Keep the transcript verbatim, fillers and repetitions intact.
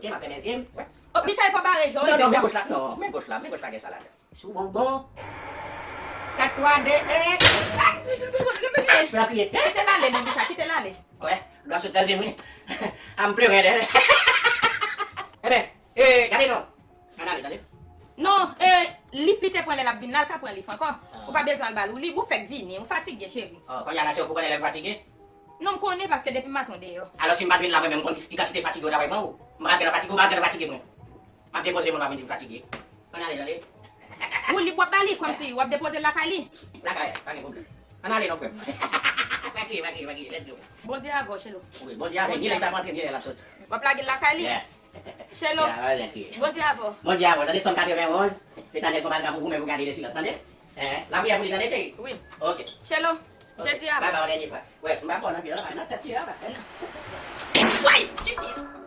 M ap fèmen zye m. Wè. Oh, Michel, pa bare je w. Non, non, men goch la, non, men goch la, men goch la gen sa ladan. Sou bonbon. Kat, twa, de, en. Fè l kriye. Kite l ale, non, Michel, kite l ale. Wè, dwa sot nan zye m, wi. A m plere, dè. Enben, e, gade non. Ann ale, tande. Non, e, li flite pran lè l ap vin la, l ka pran lif ankò. Ah. Ou pa bezwen al ba l, ou lib, ou fèk vini, ou fatige, cheri. Oh, kounye a la, se ou pou konnen lè m fatige? Non, m konnen paske depi maten w deyò. Alò, si m pa t vin la, mwen menm, m konn ki kantite fatige w ta bay ban ou. M pa t gentan fatige, ou pa t gentan fatige mwen. M ap depoze moun, w ap vin di m fatige. Ann ale, tande. Ou lib, w ap ba li, kòmsi w ap depoze l lakay li. Lakay, pa gen pwoblèm. Ann ale non, frè m. Pa kriye, pa kriye, pa kriye, let's go. Bondye avè w, Chelo. Wi, Bondye avè l. Ni lè l t ap antre, ni lè l ap soti. W ap lage l lakay li? Yeah. Chelo. Yeah, pa gen kriye. Bondye avè w. Bondye avè w. Tande, sòm katrevenn onz, Letènèl pran pa l ka pou ou menm pou gade le silans, tande? Eh, lapriyè pou li, tande, cheri? Wi. Ok. Chelo, ok. Jezi avè w. Bye bye, yon dènye fwa. Wè, m pa bon anpil, non, nan tèt li, an. Way!